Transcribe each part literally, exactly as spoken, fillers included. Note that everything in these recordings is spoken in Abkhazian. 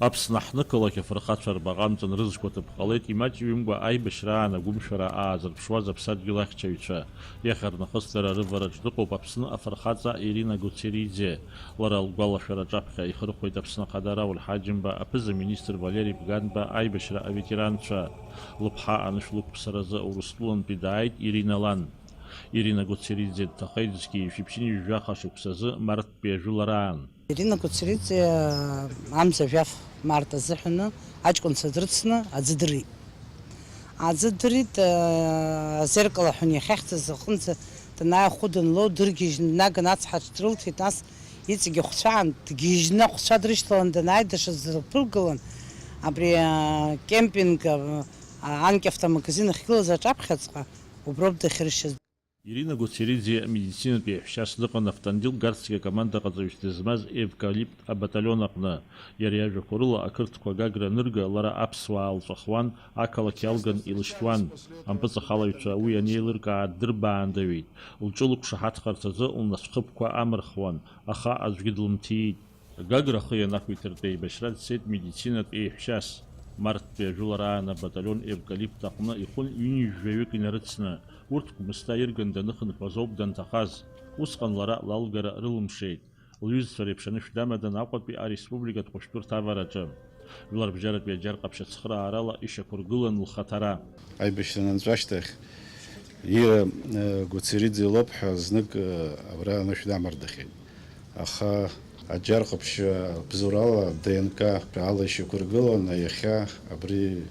Аԥсны аҳҭнықалақь афырхацәа рбаҟа амҵан рызқәа ҭыԥ ҟалеит, имаҷҩымкәа аибашьраан агәымшәара аазырԥшуаз аԥсадгьыл ахьчаҩцәа. Иахьарнахыс дара рывараҿ дыҟоуп Аԥсны афырхаҵа Ирина Гоцериӡе. Лара лгәалашәара аҿаԥхьа ихырхәеит Аԥсны Ахада Рауль Ҳаџьымба, аԥыза-министр Валери Бганба, аибашьра аветеранцәа. Лыԥҳа анышә лықәԥсаразы Урыстәылантәи дааит Ирина лан. Ирина Гоцериӡе дҭахеит зқьи жәшәи ԥшьынҩажәи жәаха шықәсазы марттәи ажәылараан. Ирина Гоцериӡе амза жәаф март азыҳәаны аҷкәынцәа дрыцны аӡы дырит. Аӡы дырит, э, азеркало ҳәа иахьахьӡыз аҟынӡа данааи ахәы данлоу дыргьежьны днаган ацҳаҿ дрылҭеит, нас иҵегь ахәцәаан дгьежьны ахәцәа дрышьҭалан данааи даҽаӡә дырԥыргылан, абри, э, кемпинг, э, анкьа автомагазин ахьгылаз аҿаԥхьаҵәҟьа уброуп дахьыршьыз. Ирина Гоцериӡе амедицинатә еиҳәшьас дыҟан Автандил Гарцкиа акомандаҟаҵаҩыс дызмаз Евкалипт абаталион аҟны. Иара иажәақәа рыла, ақырҭқәа Гагра анырга, лара аԥсуаа лҵәахуан, ақалақь иалган илышьҭуан. Ампыҵахалаҩцәа уи анеилыркаа ддырбаандаҩит. Лҿы лықәшаҳаҭхарц азы лнацәхыԥқәа амырхуан, аха аӡәгьы длымҭиит. Гагра ахы ианақәиҭыртә еибашьра дцеит медицинатә еиҳәшьас. Марттәи ажәылараан абаталион Евкалипт аҟны ихәын ҩынҩажәаҩык инарыцны, урҭ Гәмысҭа ирган даныхынҳәуаз ауп данҭахаз. Усҟан лара лалгара рылымшеит. Лҩызцәа реиԥш анышә дамадан Аҟәатәи ареспубликатә хәышәтәырҭа авараҿы. Жәларбжьаратәи аџьар ҟаԥшь ацхыраарала ишьақәыргылан лхаҭара. Аибашьра анынҵәа ашьҭахь, Ира, э, Гуцериӡе лоуп ҳәа знык, э, абра анышә дамардахьеит. Аха аџьар ҟаԥшь, э, бзоурала Д Н К ала ишьақәыргыланы иахьа абри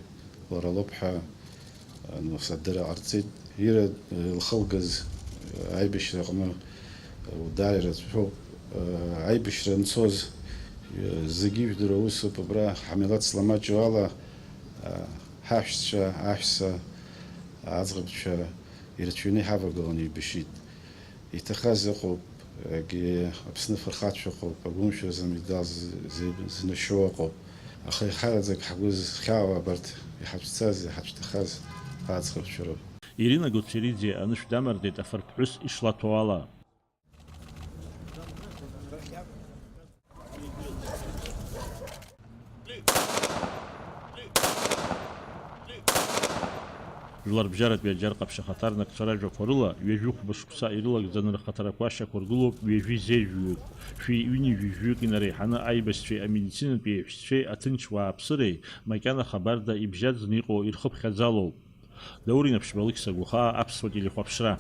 лара лоуп ҳәа, э, нас адырра ҟарҵеит. Ира, э, илхылгаз, э, аибашьра аҟны, э, дааир рацәоуп. Э, аибашьра анцоз, э, зегьы ижәдыруа усуп, абра ҳамилаҭ зламаҷу ала, э, ҳаҳәшьцәа, аҳәса, аӡӷабцәа ирацәаҩны иҳавагыланы еибашьит. Иҭахаз ыҟоуп, егьи Аԥсны афырхацәа ыҟоуп, агәымшәазы амедал з-, з-, знашьоу ыҟоуп. Аха еиҳараӡак ҳгәы зхьаауа абарҭ иҳацәцаз, иҳацәҭахаз аӡӷабцәа роуп. Ирина Гоцериӡе анышә дамардеит афырԥҳәыс ишлаҭәо ала. Жәларбжьаратәи аџьар ҟаԥшь ахаҭарнакцәа ражәақәа рыла, ҩажәи хәба шықәса ирылагӡаны рхаҭарақәа шьақәыргылоуп ҩажәи зежәҩык, шәи ҩынҩажәи жәаҩык инареиҳаны аибашьцәеи амедицинатәи еиҳәшьцәеи аҭынч уааԥсыреи макьана хабарда ибжьаӡны иҟоу ирхыԥхьаӡалоуп. Даур Инаԥшьба, Алықьса Гәахаа, Аԥсуа телехәаԥшра.